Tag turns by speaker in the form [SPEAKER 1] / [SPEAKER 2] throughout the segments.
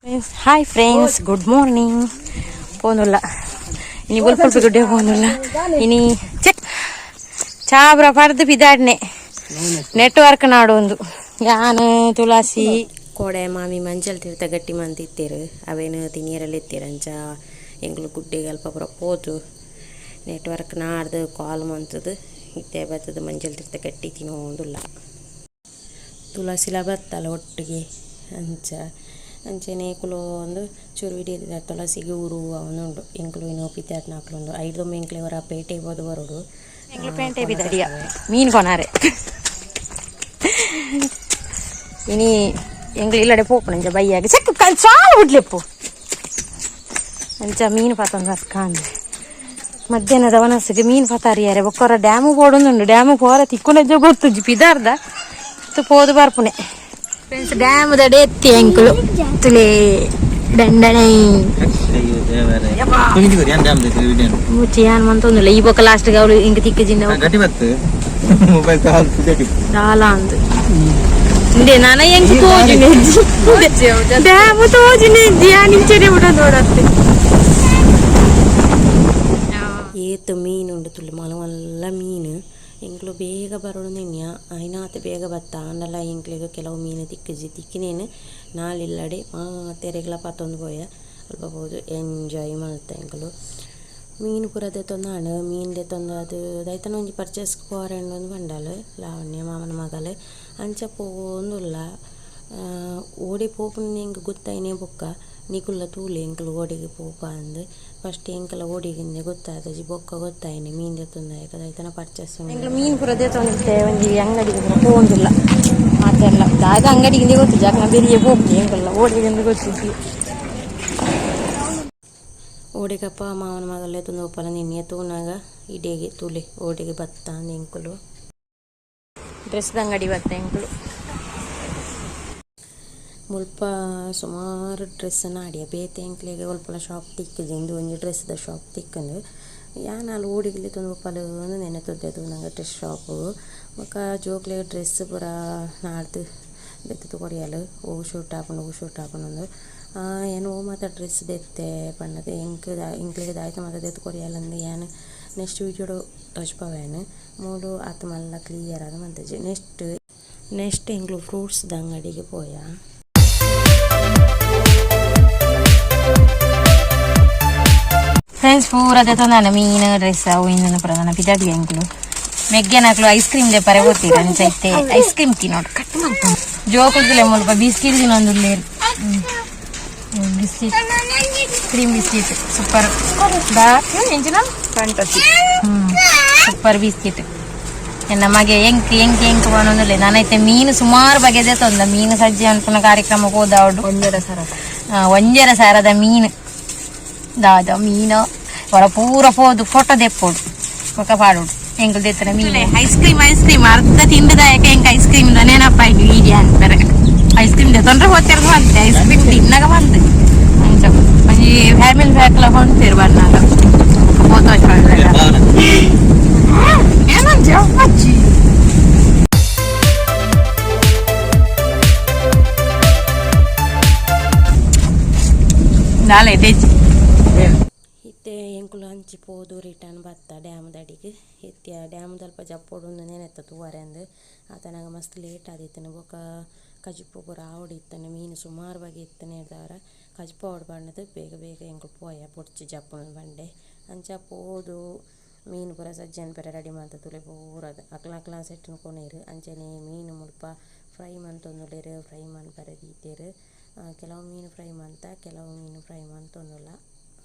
[SPEAKER 1] Hi friends, good morning. ಪೋನುಲ್ಲ ಇನಿ ಬೊಲ್ಪುಲ್ಪಿ ಗುಡ್ಡೆ ಪೋನುಲ್ಲ ಇನಿ ಚೆಕ್ ಚಾಬ್ರ ಪಡ್ದು ಪಿದಾಡ್ನೆ ನೆಟ್ವರ್ಕ್ ನಾಡೊಂದು ಯಾನ್ ತುಳಸಿ
[SPEAKER 2] ಕೋಡೆ ಮಾಮಿ ಮಂಜಲ್ ತೀರ್ಥ ಗಟ್ಟಿ ಮಂತಿತ್ತೇರು ಅವೇನು ತಿನಿಯರಲ್ಲಿ ಇತ್ತೀರು. ಅಂಚ ಎಂಕ್ಲು ಗುಡ್ಡೆಗೆ ಅಲ್ಪ ಪೂರ ಪೋತು ನೆಟ್ವರ್ಕ್ ನಾಡ್ದು ಕಾಲ್ ಮಂತದು ಇತ್ತೆ ಬತ್ತದ ಮಂಜಲ್ ತೀರ್ಥ ಗಟ್ಟಿ ತಿನ್ನೋದುಲ್ಲ. ತುಳಸಿಲ ಬತ್ತಲ್ಲ ಒಟ್ಟಿಗೆ. ಅಂಚ ಅಂಚನೆ ಕುಲು ಒಂದು ಚೂರು ವಿಡಿಯೋ ತುಳಸಿಗೆ ಊರು ಅವನುಂಡು ಎಂಕ್ಲು ಇನ್ನು ಪಿತಾಟ್ನಾಕ್ಲುಂಡು ಐದೊಮ್ಮೆ ಎಂಕ್ಲೆ ಹೊರ ಪೇಟೆ ಬೋದು ಬರೋಡು.
[SPEAKER 1] ಎಂಕ್ಲು ಪೇಂಟೆ ಬಿದಡಿಯ ಮೀನು ಕೊನಾರೆ ಇನಿ ಎಂಕ್ಲು ಇಲ್ಲಡೆ ಪೋಪುನ ಅಂಚ ಬಯ್ಯಾಗ ಚೆಕ್ ಕಲ್ ಚಾಲು ಬಿಡ್ಲೆಪ್ಪು ಅಂಚ ಮೀನು ಪಾತೊಂದು ಬರ್ಕಾಂದು ಮಧ್ಯಾಹ್ನದ ವನಸ್ಸಿಗೆ ಮೀನು ಪತಾರಿಯಾರೆ ಬೊಕ್ಕೊರ ಡ್ಯಾಮು ಪೋಡೊಂದುಂಡು. ಡ್ಯಾಮು ಪೋರ ತಿಕ್ಕುನಜ್ಜ ಗೊತ್ತುಜ್ಜಿ ಪಿದಾರ್ದ ಪೋದು ಬರ್ಪುನೆ. ಫ್ರೆಂಡ್ಸ್, ಡ್ಯಾಮ್ ದಡೆ ಎತ್ತಿ ಎಂಕುಲು ತುಲೆ ದಂಡಣೆ ಮುಚ್ಚಿ ಯಾನ್ ಮಂತೊಂದುಲ್ಲ. ಈ ಬೊಕ್ಕ ಲಾಸ್ಟ್ ಅವಳು ಇಂಕ ತಿಕ್ಕ ಜಿನ್ನ.
[SPEAKER 3] ಗಟ್ಟಿ ಬತ್ತು ಮೊಬೈಲ್ ಕಾಲ್.
[SPEAKER 1] ದಾಲ ಅಂದು ಇಂದೆ ನಾನ ಎಂಕ್ ತೋಜುನೆ ಡ್ಯಾಮ್ ತೋಜುನೆ ಯಾನ್ ಇಂಚನೆ ಬಿಡ ನೋಡತ್ತೆ.
[SPEAKER 2] ಏತ್ ಮೀನುಂಡು ತುಳು, ಮಲ್ಲ ಮಲ್ಲ ಮೀನು. ಎಂಕ್ಲು ಬೇಗ ಬರೋಡು ನೆನ್ಯ ಐನಾತ್ ಬೇಗ ಬತ್ತ ಆಂಡಲ ಎಂಕ್ಲೆಗ್ ಕೆಲವು ಮೀನು ತಿಕ್ಕುಜಿ. ತಿಕ್ಕಿನೇನು ನಾಲಿಲ್ಲಡೆ ಮಾತೆರೆಗ್ಲ ಪತ್ತೊಂದು ಪೋಯ. ಅಲ್ಪ ಪೋದು ಎಂಜಾಯ್ ಮಲ್ತ ಎಂಕುಲು. ಮೀನು ಪೂರ ದೆತ್ತೊಂದು ಮೀನು ದೆತ್ತೊಂದು ಅದು ದೈತನ ಒಂಜಿ ಪರ್ಚೇಸ್ ಪೋರೆಂಡು ಪಂಡಲ್ ಲಾವಣ್ಯ ಮಾಮನ ಮಗಲ್. ಅಂಚ ಪೋವೊಂದುಲ್ಲ. ಓಡೆ ಪೋಪುನ ಎಂಕ್ ಗೊತ್ತಾಯಿನೇ ಬೊಕ್ಕ ನಿಕುಲ್ಲ ತೂಲೆ ಎಂಕುಲು ಓಡೆಗ್ ಪೋಪ ಅಂದ್. ಫಸ್ಟ್ ಎಂಕಲ ಓಡೆಗಿಂದೆ ಗೊತ್ತಾತಜಿ, ಬೊಕ್ಕ ಗೊತ್ತಾಯಿನಿ ಮೀನು ದೆತ್ತೊಂದು ದೈತನ ಪರ್ಚೇಸ್.
[SPEAKER 1] ಎಂಕ್ಲು ಮೀನು ಪೂರ ದೆತ್ತೊಂದಿತ್ತೆ ಒಂಜಿ ಅಂಗಡಿಗೆ ಪೂರ ಪೋವೊಂದುಲ್ಲ ಮಾತೆರ್ಲ. ದಾದ ಅಂಗಡಿಗೆ ಗೊತ್ತು ಜಾಕ ಬೆರಿಯೆ ಪೋಪುಜಿ ಎಂಕಲ್ಲ ಓಡೆಗಿಂದ ಗೊತ್ತಿಜ್ಜಿ.
[SPEAKER 2] ಓಡೆಗಪ್ಪ ಮಾವನ ಮಗಲ್ ಲೆತ್ತೊಂದು ಪೋಪಲ ನಿನ್ನೆ ತೂನಾಗ ಇಡೇಗೆ ತೂಲೆ ಓಡೆಗೆ ಬತ್ತ ಅಂದ್ ಎಂಕುಲು.
[SPEAKER 1] ಡ್ರೆಸ್ ಅಂಗಡಿ ಬತ್ತ ಎಂಕುಲು.
[SPEAKER 2] ಮುಲ್ಪ ಸುಮಾರು ಡ್ರೆಸ್ ನಾಡಿಯ ಬೇತೆ ಎಂಕ್ಲೆಗ್ ಒಲ್ಪಲ ಶಾಪ್ ತಿಕ್ಕುಜಿ. ಇಂದು ಒಂಜಿ ಡ್ರೆಸ್ದ ಶಾಪ್ ತಿಕ್ಕುಂಡು. ಯಾನ್ ಅಲ್ ಓಡೆಗ್ ಲೆತ್ತೊಂದು ಪೋಪಲ್ ಅಂದ್ ನೆನೆತೊಂದೆ ತೂನಗ ಡ್ರೆಸ್ ಶಾಪ್. ಬೊಕ ಜೋಕ್ಲೆಗ್ ಡ್ರೆಸ್ ಪೂರ ನಾಡ್ದು ದೆತ್ತುದು ಕೊರಿಯಲ್. ಒವು ಶೂಟ್ ಆಪುಂಡು, ಒವು ಶೂಟ್ ಆಪುಂಡು. ಯಾನ್ ಒವು ಮಾತ ಡ್ರೆಸ್ ದೆತ್ತೆ ಪಂಡದ್ ಎಂಕ್ ಎಂಕ್ಲೆಗ್ ದಾಯ್ತ ಮಾತ ದೆತ್ತ್ ಕೊರಿಯಲ್ ಅಂದ್ ಯಾನ್ ನೆಕ್ಸ್ಟ್ ವೀಡಿಯೋಡು ತೋಜ್ಪಾವೆ. ಮೂಲು ಆತ್ ಮಲ್ಲ ಕ್ಲಿಯರ್ ಆದ್ ಮಂತುಜಿ. ನೆಕ್ಸ್ಟ್ ನೆಕ್ಸ್ಟ್ ಎಂಕ್ಲು ಫ್ರೂಟ್ಸ್ ದ ಅಂಗಡಿಗ್ ಪೋಯ.
[SPEAKER 1] ಫ್ರೆಂಡ್ಸ್, ಪೂರ ದೆತ್ತೊಂದಾನ ಮೀನು ಡ್ರೆಸ್ ಅವು ಇಂದನ ಪೂರ ನನ್ನ ಪಿದಾಡಿ ಎಂಕುಲು. ಮೆಗ್ಗೆನಕ್ಲು ಐಸ್ ಕ್ರೀಮ್ ದೆಪ್ಪರೆ ಪೋತೀರ. ಅಂಚ ಇತ್ತೆ ಐಸ್ ಕ್ರೀಮ್ ತಿನ್ನೋಡು ಕಟ್ ಮಾಡ್ತಾನೆ ಜೋಕುಲ್ದುಲೆ. ಮುಲ್ಪ ಬಿಸ್ಕಿಟ್ ತಿನ್ನೊಂದುಲ್ಲೇರು. ಬಿಸ್ಕಿಟ್, ಕ್ರೀಮ್ ಬಿಸ್ಕಿಟ್ ಸೂಪರ್ ದಾ ಎಂಚಿನ ಸೂಪರ್ ಬಿಸ್ಕಿಟ್. ಎನ್ನ ಮಗೆ ಎಂಕ್ ಎಂಕ್ ಎಂಕ್ ಪನೊಂದುಲ್ಲೆ. ನಾನೈತೆ ಮೀನು ಸುಮಾರು ಬಗೆ ದೆತ್ತೊಂದ ಮೀನು ಸಜ್ಜೆ ಅನ್ಪುನ ಕಾರ್ಯಕ್ರಮ ಹೋದಾವಡು.
[SPEAKER 4] 1.5 ಸರ.
[SPEAKER 1] 1.5 ಸಾವಿರದ ಮೀನು ದಾದ ಮೀನು ಹೊರ ಪೂರ ಪೋದು ಫೋಟೋ ದೆಪ್ಪೋಡು ಬೊಕ ಪಾಡೋಡು ಎಂಕುಲು ದೆತ್ತನ ಮೀನು. ಐಸ್ ಕ್ರೀಮ್, ಐಸ್ ಕ್ರೀಮ್ ಅರ್ಧ ತಿಂದದಾಯಕ ಎಂಕ್ ಐಸ್ ಕ್ರೀಮ್ ನೆನಪಾಯ್ತು. ವೀಡಿಯೋ ಅಂತಾರೆ ಐಸ್ ಕ್ರೀಮ್ ದೆತ್ತೊಂಡ್ರೆ ಹೋಗ್ತಿರ್ದು ಬಂತೆ ಐಸ್ ಕ್ರೀಮ್ ತಿನ್ನಾಗ ಬಂತು. ಅಂಚ ಒಂಜಿ ಫ್ಯಾಮಿಲಿ ಪ್ಯಾಕ್ಲ ಹೊಂಟಿರು ಬನ್ನಾಗ ಫೋಟೋ ಏನಂಚ ಅಜ್ಜಿ ನಾಳೆ ಡೇಜ್.
[SPEAKER 2] ಇತ್ತೆ ಎಂಕುಲು ಅಂಚಿ ಪೋದು ರಿಟರ್ನ್ ಬತ್ತ ಡ್ಯಾಮ್ ದಡಿಗ್. ಇತ್ತೆ ಡ್ಯಾಮ್ ದಲ್ಪ ಜಪ್ಪೊಡು ನೆನೆತ್ತ ತೂವರೆ ಅಂದ್. ಆತನಾಗ ಮಸ್ತ್ ಲೇಟ್ ಆದಿತ್ತುಂಡು. ಬೊಕ ಕಜಿಪು ಪೂರ ಆವೊಡು ಇತ್ತುಂಡು. ಮೀನು ಸುಮಾರು ಬಗೆ ಇತ್ತುಂಡು. ಕಜಿಪು ಆವೊಡು ಪಂಡುದು ಬೇಗ ಬೇಗ ಎಂಕುಲು ಪೋಯ ಬೊಡ್ಚಿ ಜಪ್ಪುನು ಪಂಡೆ. ಅಂಚ ಪೋದು ಮೀನು ಪೂರ ಸಜ್ಜೆ ಅನ್ಪೆರೆ ರೆಡಿ ಮಂತ್ ತೂಲೆ ಪೂರ ಅಕ್ಲ ಅಕ್ಲ ಸೆಟ್ನ್ ಕೊನೊಯೆರ್. ಅಂಚನೆ ಮೀನು ಮುಲ್ಪ ಫ್ರೈ ಮಂತೊಂದುಲ್ಲೆರ್. ಫ್ರೈ ಮನ್ಪರೆ ದೀತೆರ್. ಕೆಲವು ಮೀನು ಫ್ರೈ ಮಂತ, ಕೆಲವು ಮೀನು ಫ್ರೈ ಮಂತೊಂದುಲ್ಲ.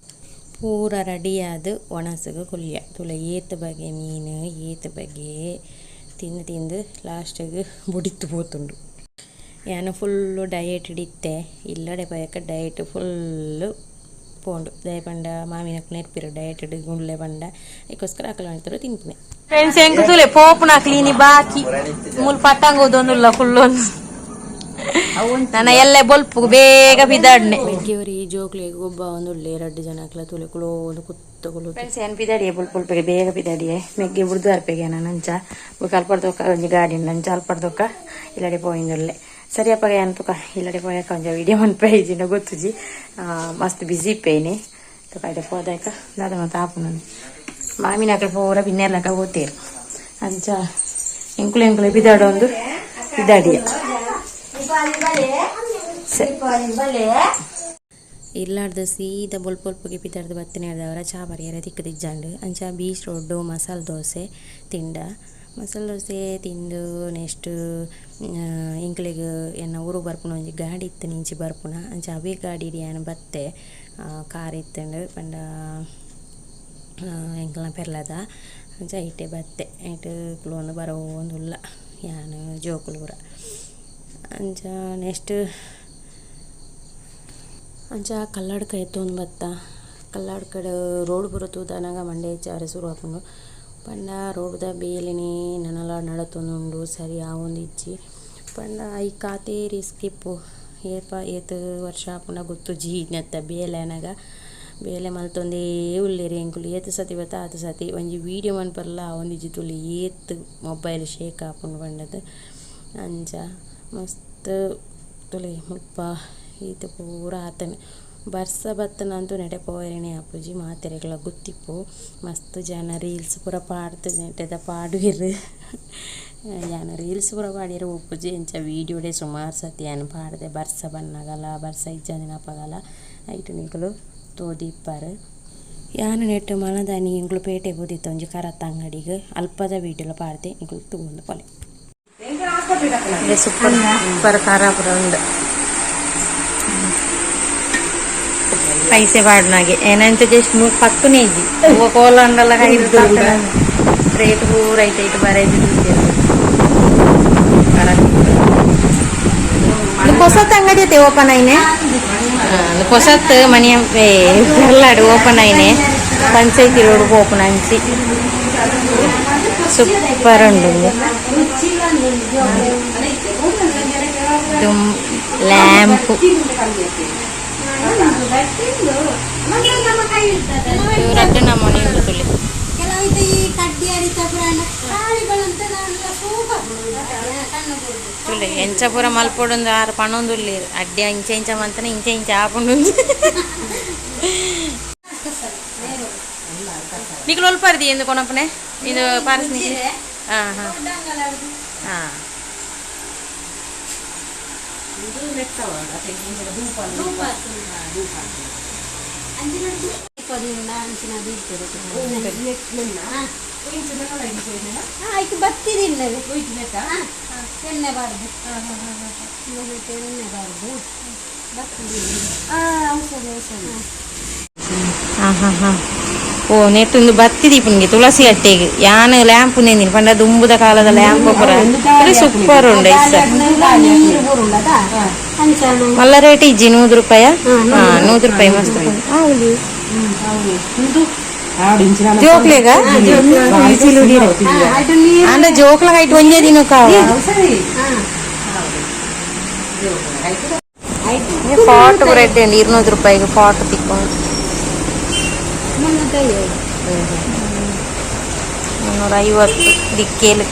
[SPEAKER 2] ಪೂರ ರೆಡಿಯಾದ್ ಒಣಸುಗು ಕುಲ್ಲಿಯ. ತೂಲೆ ಏತ್ ಬಗೆ ಮೀನು, ಏತ್ ಬಗೆ. ತಿಂದು ತಿಂದು ಲಾಸ್ಟಿಗ್ ಬೊಡಿತು ಪೋತುಂಡು. ಯಾನ್ ಫುಲ್ಲು ಡಯಟ್ ಇತ್ತೆ. ಇಲ್ಲಡೆ ಪೋಯಕ ಡಯಟ್ ಫುಲ್ಲು ಪೋಂಡು. ದಾಯೆ ಪಂಡ ಮಾಮಿನಕ್ಲು ನೆರ್ಪೆರ್ ಡಯಟ್ ಗುಂಡ್ಲೆ ಪಂಡ. ಐಕೋಸ್ಕರ ಅಕಲ್ ಮಂತುರು ತಿನ್ಪುನೆ.
[SPEAKER 1] ಫ್ರೆಂಡ್ಸ್, ಎಂಕ್ ತೂಲೆ ಪೋಪುನ ಕ್ಲೀನಿ ಬಾಕಿ ಮೂಲು ಪಟ್ಟಂಗ ಓದೊಂದುಲ್ಲ ಕುಲ್ಲೊಂದು. ನನ್ನ ಎಲ್ಲೆ ಬೊಲ್ಪು ಬೇಗ ಬಿದಾಡ್ನೆ.
[SPEAKER 2] ಮೆಗ್ಗೆವರಿ ಜೋಕ್ಲೆಗ್ ಗೊಬ್ಬ ಉಲ್ಲೆ ರಡ್ಡ್ ಜನ ಅಕ್ಲ. ತೂಲೆ ಕುಲೋಂದು ಕುತ್ತುಕುಲು.
[SPEAKER 1] ಫ್ರೆಂಡ್ಸ್, ಏನ್ ಪಿದಾಡಿಯೆ ಬೊಲ್ಪುಲ್ಪಗೆ ಬೇಗ ಪಿದಾಡಿಯೆ. ಮೆಗ್ಗೆ ಬುಡ್ದು ಅರ್ಪೆಗೆ ನಾನು ಅಂಚ ಬೊಕ ಅಲ್ಪಡ್ದೊಕ್ಕ ಒಂಜಿ ಗಾಡಿ ಉಂಡು. ಅಂಚ ಅಲ್ಪಡ್ದೊಕ್ಕ ಇಲ್ಲಡೆ ಪೋಯಿಂದುಲ್ಲೆ. ಸರಿಯಪ್ಪಗ ಏನು ತುಕ ಇಲ್ಲಡೆ ಪೋಯಕ ಒಂಜ ವಿಡಿಯೋ ಮನ್ಪೆ ಇಜ್ಜಿಂಡ ಗೊತ್ತುಜಿ. ಮಸ್ತ್ ಬಿಸಿ ಇಪ್ಪೇನೆ ತುಕ ಇಡೆ ಪೋದಾಯ್ಕ ದಾದ ಮತ್ತೆ ಆಪುನ ಮಾಮಿನಕಲ್ ಪೂರ ಬಿನ್ನೆರ್ಲಕ ಓತೇರು. ಅಂಚ ಎಂಕುಲು ಎಂಕುಲು ಬಿದಾಡೊಂದು ಬಿದಾಡಿಯ.
[SPEAKER 2] ಇಲ್ಲಾಡ್ದು ಸೀದಾ ಬೊಲ್ಪ ಬೊಲ್ಪುಗೆ ಪಿದಾಡ್ದು ಬತ್ತಿನ ಚಾ ಪರಿಯರೆ ತಿಕ್ಕದಿಜ್ಜಾಂಡ್. ಅಂಚ ಬೀಚ್ ರೋಡ್ಡು ಮಸಾಲೆ ದೋಸೆ ತಿಂಡ. ಮಸಾಲೆ ದೋಸೆ ತಿಂದು ನೆಕ್ಸ್ಟ್ ಎಂಕ್ಲೆಗ್ ಎನ್ನ ಊರುಗ್ ಬರ್ಪುನ ಒಂಜಿ ಗಾಡಿ ಇತ್ತು ಇಂಚಿ ಬರ್ಪುನ. ಅಂಚ ಅವೇ ಗಾಡಿಡ್ ಯಾನ್ ಬತ್ತೆ. ಕಾರ್ ಇತ್ತುಂಡು ಪಂಡ ಎಂಕ್ಲ್ನ ಪೆರ್ಲದ. ಅಂಚ ಐಟೆ ಬತ್ತೆ ಐಟ್ ಕುಲೊಂದು ಬರೋಂದುಲ್ಲ ಯಾನ್ ಜೋಕುಲು ಪೂರ. ಅಂಚ ನೆಕ್ಸ್ಟ್ ಅಂಚ ಕಲ್ಲಡ್ಕ ಎತ್ತೊಂದು ಬತ್ತ. ಕಲ್ಲಡ್ಕಡ್ ರೋಡ್ ಪೂರ ತೂದನಗ ಮಂಡೆ ಎಚ್ಚಾರೆ ಸುರು ಆಪುಂಡು. ಪಂಡ ರೋಡ್ದ ಬೇಲೆನೇ ನನಲ ನಡತೊಂದುಂಡು ಸರಿ ಆವೊಂದಿಜ್ಜಿ. ಪಂಡ ಐಕ್ ಆತೇ ರಿಸ್ಕ್ ಇಪ್ಪು. ಏಪ ಏತ್ ವರ್ಷ ಆಪುಂಡ ಗೊತ್ತುಜ್ಜಿ ನೆತ್ತ ಬೇಲೆ ಆನಗ ಬೇಲೆ ಮಲ್ತೊಂದೇ ಉಲ್ಲೆರ್ ಎಂಕುಲು. ಏತ್ ಸತಿ ಬತ್ತ ಆತ್ ಸತಿ ಒಂಜಿ ವೀಡಿಯೋ ಮನ್ಪರೆಲ ಆವೊಂದಿಜ್ಜಿ ತೂಲೆ ಏತ್ ಮೊಬೈಲ್ ಶೇಕ್ ಆಪುಂಡು ಪಂಡದ್. ಅಂಚ ಮಸ್ತ್ ತೂಲೆ ಮುಲ್ಪ ಈತ್ ಪೂರ ಆತುಂಡು. ಬರ್ಸ ಬತ್ತುಂಡಂತೂ ನೆಟೆ ಪೋವೆರೆನೆ ಆಪುಜಿ ಮಾತೆರೆಗ್ಲ ಗೊತ್ತಿಪ್ಪು. ಮಸ್ತ್ ಜನ ರೀಲ್ಸ್ ಪೂರ ಪಾಡ್ದ್ ನೆಟೆದ ಪಾಡುವೆರ್. ಯಾನ್ ರೀಲ್ಸ್ ಪೂರ ಪಾಡ್ಯೆರೆ ಪೋಪುಜಿ. ಅಂಚ ವೀಡಿಯೋಡೆ ಸುಮಾರು ಸತಿ ಯಾನ್ ಪಾಡ್ದೆ ಬರ್ಸ ಬನ್ನಗಲ ಬರ್ಸ ಇಜ್ಜಂದಿನ ಅಪಗಲ ಐಟ್ ನಿಕುಲು ತೋದಿಪ್ಪರ್. ಯಾನ್ ನೆಟ್ ಮನದಾನಿ ಎಂಕುಲು ಪೇಟೆ ಪೋದಿತ್ತ ಒಂಜಿ ಕರತ್ತ ಅಂಗಡಿಗ್ ಅಲ್ಪದ ವೀಡಿಯೋಲ ಪಾಡ್ದೆ ನಿಕುಲು ತೂವೊಂದು ಪೋಲೆ.
[SPEAKER 1] ಸೂಪರ್ ಸೂಪರ್ ಖಾರ ಪೂರ ಉಂಡು. ಪೈಸೆ ಪಾಡ್ನಾಗೆ ಏನಂತ ಜಸ್ಟ್ ಪತ್ತುನೇ ಇಜ್ಜಿ. ಕೋಲ ಅಂಡಲ ಕೈ ರೇಟ್ ಪೂರ ಐಟ್ ಐಟ್ ಬರೈದು. ಹೊಸತ್ ಅಂಗಡಿ ಐತೆ ಓಪನ್ ಆಯ್ನೆ. ಹೊಸತ್ ಮನಿಯ ಪೆರ್ಲಾಡ್ ಓಪನ್ ಆಯ್ನೆ. ಪಂಚಾಯತಿ ರೋಡ್ ಓಪನ್ ಅಂಚಿ ಸೂಪರ್ ಉಂಡು. ಲ್ಯಾಂಪ್ ರಡ್ಡು ನಮೂನೆ ಉಂಡು ತುಲಿ. ತುಲೆ ಎಂಚ ಪೂರ ಮಲ್ಪೊಡೊಂದು ಆರು ಪಣೊಂದುಲ್ಲೆರ್. ಅಡ್ಡೆ ಇಂಚ ಇಂಚ ಮಂತನೆ ಇಂಚ ಇಂಚ ಆಪುಂಡು. ನಿಕುಲು ಒಲ್ಪರ್ದಿ ಎಂದು ಕೊನಪನೆ ಇದು ಪಾರ್ಸ್. ಹಾಂ ಹಾಂ ಹಾಂ.
[SPEAKER 4] ಎಣ್ಣೆ ಬಾರ್ದು ಎಣ್ಣೆ ಬಾರ್ದು.
[SPEAKER 1] ಹಾಂ ಹಾಂ ಹಾಂ. ಓ ನೆಟ್ಟೊಂದು ಬತ್ತಿದೀಪುನ್ಗೆ ತುಳಸಿ ಅಟ್ಟೆಗ್ ಯಾನ್ ಲ್ಯಾಂಪ್ ನೆಂದಿನಿ ಪಂಡ ದುಂಬುದ ಕಾಲದ ಲ್ಯಾಂಪ್ ಪೂರ ಸೂಪರ್ ಉಂಡು ಐಸ. ಮಲ್ಲ ರೇಟ್ ಇಜ್ಜಿ 100 ರೂಪಾಯ. ಹಾ 100 ರೂಪಾಯಿ ಮಸ್ತ್. ಜೋಕ್ಲೆಗ ಅಂಡ ಜೋಕ್ಲಾಗ ಐಟ್ ಒಂಜೇ ದಿನಕ್ಕ ಪಾಟ್ ಬ್ರೆಡ್ ಉಂಡು 200 ರೂಪಾಯಿಗೆ ಪಾಟ್ ತಿಕ್ಕೊಂಡು 350 ದಿಕ್ಕೇಲು.